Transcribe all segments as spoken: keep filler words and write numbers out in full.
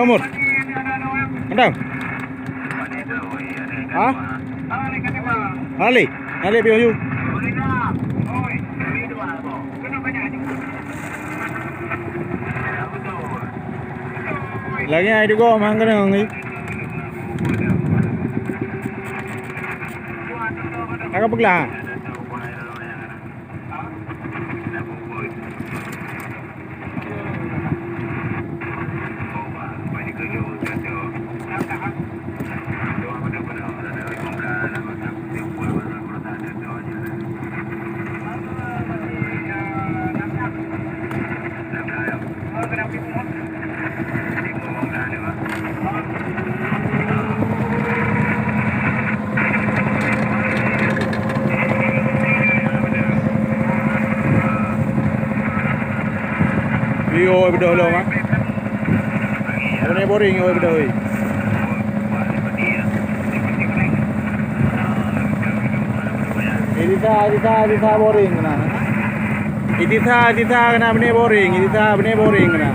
Umur. Mantap. Ha? Nalik. Nalik piôh yu. Lagi ai dugo mang kena ngi. Agak peglah. Iyo, beudôh lom, ah. Ini boring, oh, beudôh, oi. Ini sa, ini sa, ini sa boring, nah. Itisa, itisa keunan beune boring, itisa beune boring keunan.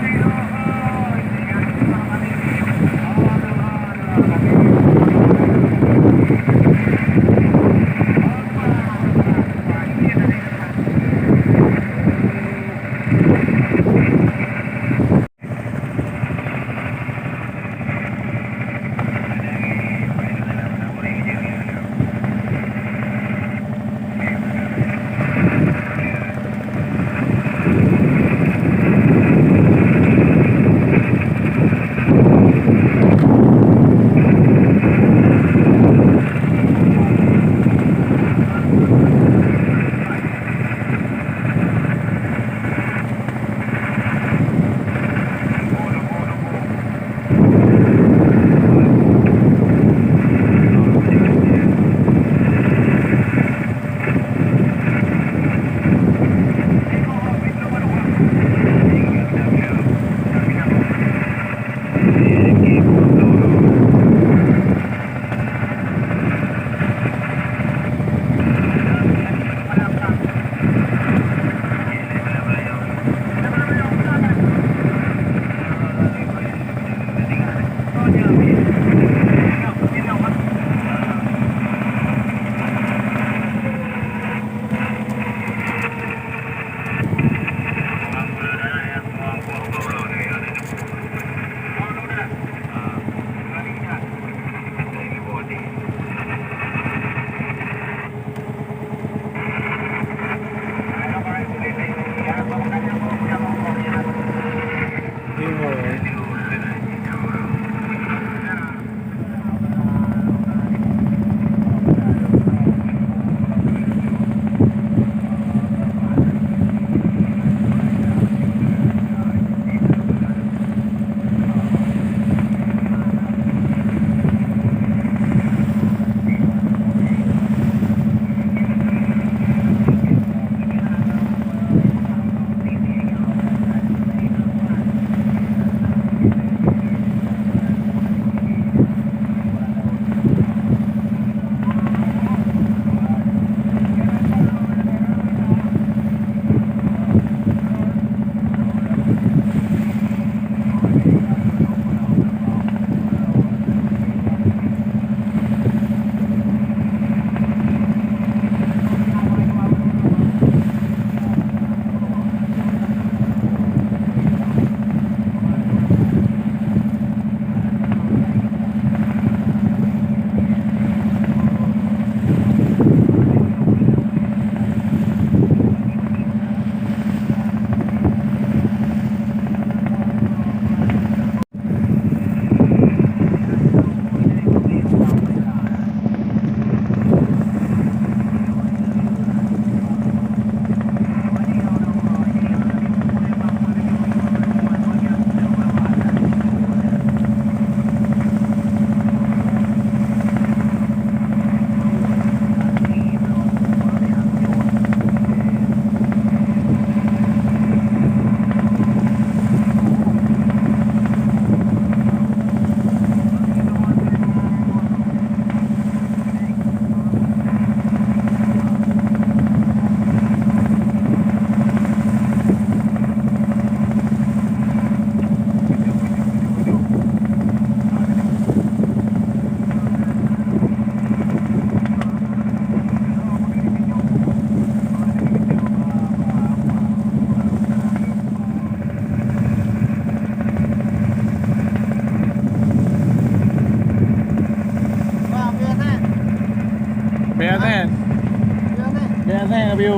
Ah,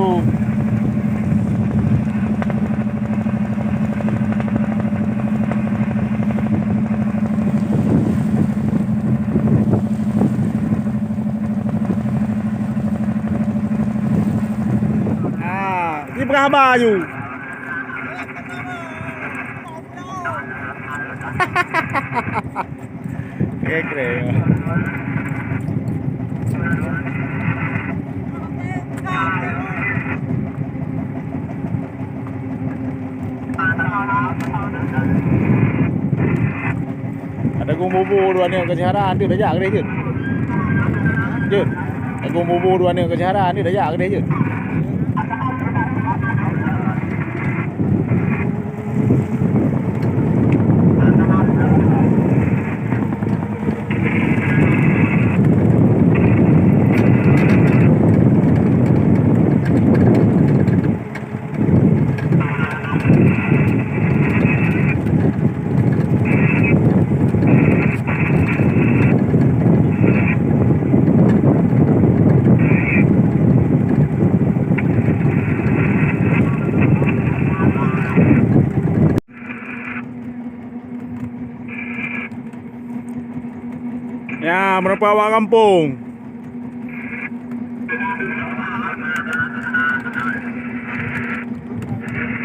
ibrah baju. Keren, keren. Ada gumbu dua ni ke Sihara, nanti dah jak kedai je. Je. Ada gumbu dua ni ke Sihara, nanti dah jak kedai je. Ya, meureumpok awak gampông.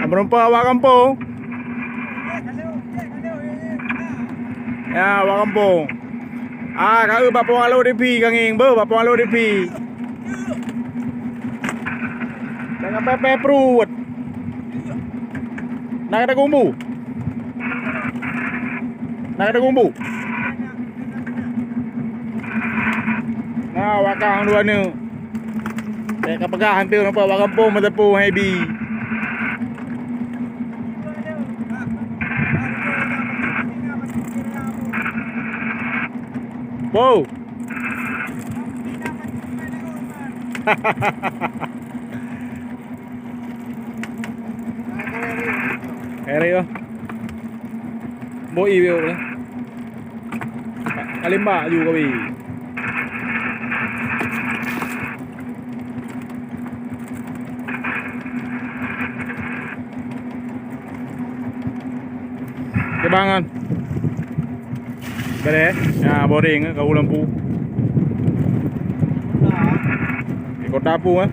Meureumpok awak gampông. Ya, awak gampông. Ah, ka eu bak Pawang Lôn TV ka ngieng, beuh, bak Pawang Lôn TV. Jangan pepeh pruet. Na gata gumbu? Na gata gumbu? Na wakang dua neuk. Bèk ka peugah hantu nampak bak gampông meuteupeu hai bi. Wow. Eri oh. Boi wéh lah. Kalimbak ju kawi. Kebangan. Bere, ya boring ka lampu. Di kota pu eh.